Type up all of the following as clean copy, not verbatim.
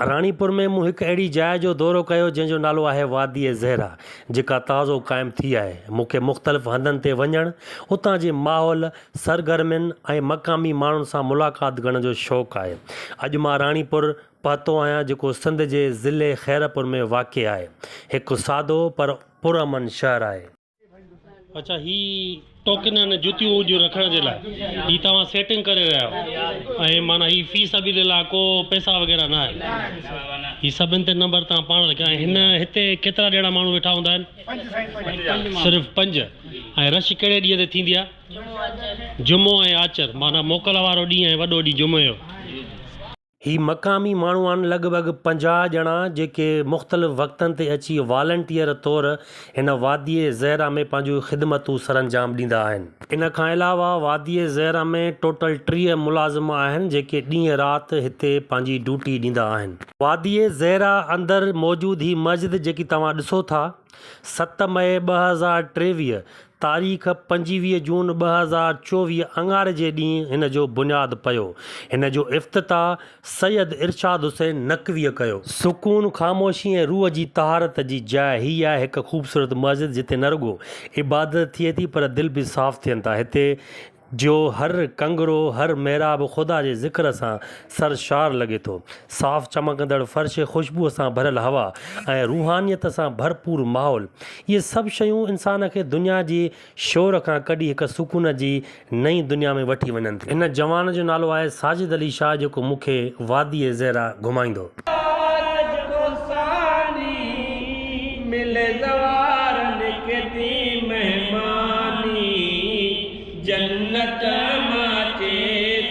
راڻيپور ۾ مون هڪ اهڙي جاء جو دورو ڪيو جنهن جو نالو آهي وادي زهرا جيڪا تازو قائم ٿي آهي. مون کي مختلف هنڌن تي وڃڻ، اتان جي ماحول، سرگرمين ۽ مقامي ماڻهن سان ملاقات ڪرڻ جو شوق آهي. اڄ مان راڻيپور پهتو آهيان جيڪو سنڌ جي ضلعي خيرپور ۾ واقع آهي. هڪ سادو پر پرامن شهر آهي. اڇا هي ٽوڪن آهن جوتيون ووتيون رکڻ جي لاء هي توهان سيٽنگ ڪري رهيا آهيو ۽ معنيٰ هي في سبيل الله ڪو پئسا وغيره نه آهي هي سڀن تي نمبر توهان پاڻ رکيا ۽ هن هتي ڪيترا ڄڻا ماڻهو ويٺا هوندا آهن صرف پنج ۽ رش ڪهڙي ڏينهن تي ٿيندي آهي جمعو ۽ آچر معنيٰ موڪل وارو ڏينهن ۽ وڏو ڏينهن جمعي جو. هي مقامي ماڻهو آهن لڳ ڀڳ 50 ڄڻا جيڪي مختلف وقتن تي اچي والنٽيئر طور هن وادي زهرا ۾ پنهنجون خدمتون سرانجام ڏيندا آهن. ان کان علاوه وادي زهرا ۾ ٽوٽل 30 ملازم آهن جيڪي ڏينهن رات هتي پنهنجي ڊيوٽي ڏيندا آهن. وادي زهرا اندر موجود هي مسجد جيڪي توهان ڏسو ٿا 7 مئي 2023 تاريخ 25 جون 2024 اڱاري جي ڏينهن هن جو بنياد پيو. هن جو افتتاح سيد ارشاد حسين نقويء ڪيو. سڪون، خاموشي ۽ روح جي طهارت جي جاء هي آهي هڪ خوبصورت مسجد جتي نه رڳو عبادت ٿئي ٿي پر دل به صاف ٿين ٿا. هتي جو هر ڪنگرو، هر محراب خدا جي ذڪر سان سرشار لڳي ٿو. صاف چمڪندڙ فرش، خوشبوء سان ڀريل هوا ۽ روحانيت سان ڀرپور ماحول، اهي سڀ شيون انسان کي دنيا جي شور کان ڪڍي هڪ سڪون جي نئين دنيا ۾ وٺي وڃن ٿيون. هن جوان جو نالو آهي ساجد علي شاهه جيڪو مون کي واديء زهرا گهمائيندو. تاج کو ثاني ملي زوارن کي ٿي مهماني. جنت مان اچي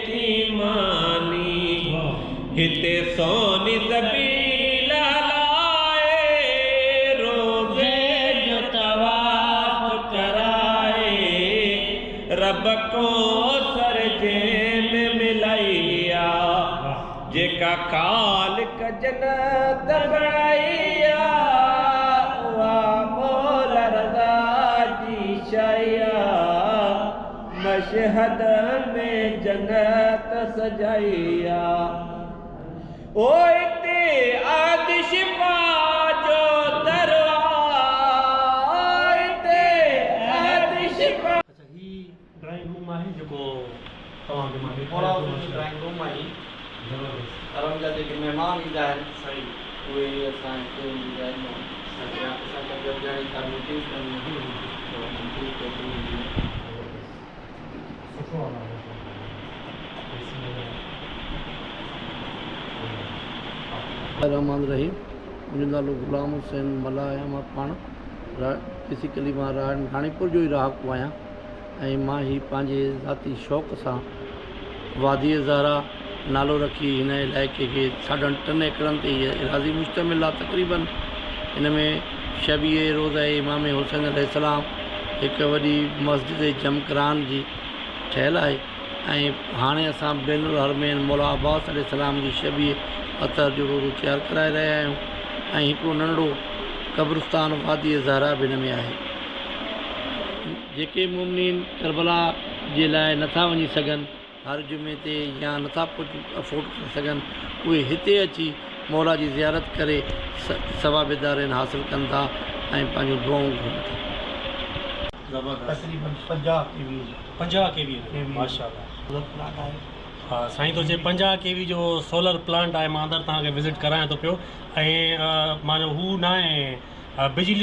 ٿي ماني، هتي سوني سبيل هلائي، روضي جو طواف ڪرائي، رب ڪوثر جنهن ۾ ملائي آ، جيڪا خالق جنت بڻائي آ، اها مولا رضا جي شاهي آ، مشهد ۾ جنت سجائي آ، او اتي عهد شفا جو در آ، اتي عهد شفا. اڇا هي ڊرائنگ روم آهي جيڪو توهان کي مان ڏيکاريان ٿو ماشاء ڊرائنگ روم آهي زبردست. حرم جا جيڪي مهمان ايندا آهن صحيح اهي اسان هتي ويهاريندا آهيون صحيح يا اسان ڪا گڏجاڻي ڪا ميٽنگ ڪرڻي هجي ته ميٽنگ ٽيبل هوندي آهي. زبردست سٺو آهي ماشاء الله اي سي وغيره. الرحمان الرحيم منهنجو نالو غلام حسين ملاح آهي مان پاڻ بيسيڪلي مان راڻيپور جو ئي رهاڪو آهيان ۽ مان هي پنهنجي ذاتي شوق سان وادي زهرا نالو رکي هن علائقي کي ساڍن ٽن ايڪڙن تي هيء اراضي مشتمل آهي تقريبن هن ۾ شبيهه روضه امام حسين عليه السلام هڪ وڏي مسجد جمڪران جي ٺهيل آهي ۽ هاڻي اسان بين الحرمين مولا عباس عليه السلام جي شبيهه اطهر جو روضو تيار ڪرائي رهيا آهيون ۽ هڪڙو ننڍڙو قبرستان وادي زهرا به هن ۾ آهي. جيڪي مومنين ڪربلا جي لاء نٿا وڃي سگهن هر جمعي تي يا نٿا پهچي افورڊ ڪري سگهن اهي هتي اچي مولا جي زيارت ڪري ثواب دارين حاصل ڪن ٿا ۽ پنهنجون دعائون گهرن ٿا. زبردست. تقريبن 50 ڪي وي جو. 50 ڪي وي جو ماشاء الله. سولر پلانٽ آهي. ها سائين ٿو چئي 50 ڪي وي جو سولر پلانٽ آهي مان اندر توهان کي وزٽ ڪرايان ٿو پيو ۽ مانجو هو ناهي بجلي.